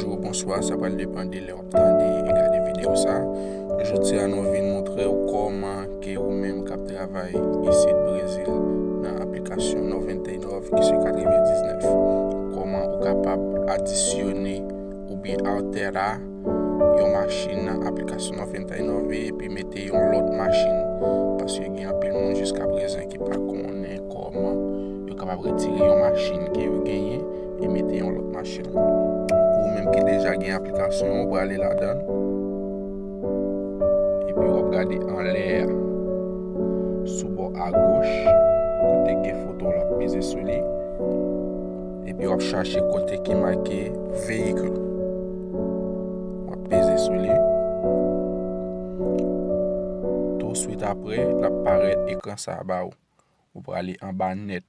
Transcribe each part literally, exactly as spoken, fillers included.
Bonjou, bonswa, sa pral depann de lè w ap tande e gade videyo sa. Jodi a nou vin montre w kòman ke ou menm k ap travay isit Brezil nan aplikasyon noventa e nove ki se katrevendiznèf, kòman ou kapab adisyone oubyen altera yon machin nan aplikasyon noventa e nove epi mete yon lòt machin, paske gen anpil moun jiska prezan ki pa konnen kòman yo kapab retire yon machin ke yo genyen e mete yon lòt machin. Pou ou menm ki deja gen aplikasyon, ou prale ladan l epi w ap gade anlè a, sou bò agoch, kote gen foto w, w ap peze sou li epi w ap chache kote ki make veyikil. W ap peze sou li. Touswit apre, l ap parèt ekran sa a ba ou. Ou prale anba nèt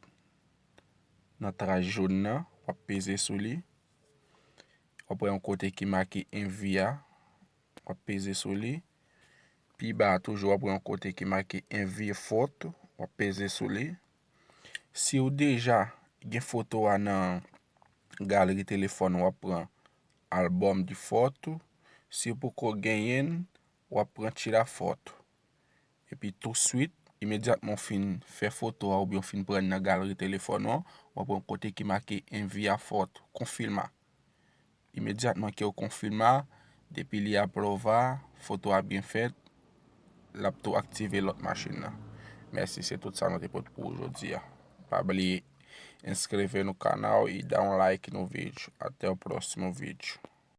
nan tras jòn nan, w ap peze sou li. W ap wè yon kote ki make envi a, w ap peze sou li. Pi ba a toujou, w ap wè yon kote ki make envi fòt, w ap peze sou li. Si w deja gen foto a nan galri telefòn, w ap pran albòm di fòt. Si w poko genyen l, w ap pran tira fòt. Epi touswit, imedyatman w fin fè foto a oubyen w fin pran l nan galri telefòn ou an, w ap pran kote ki make envi a fòt, konfime. Imedyatman ke w konfime, depi li aprova, foto a byen fèt, l ap tou aktive lòt machin nan. Mèsi, se tout sa nou te pote pou ou jodi a. Pa bliye, inscreve no canal e dá um like no vídeo. Até o próximo vídeo.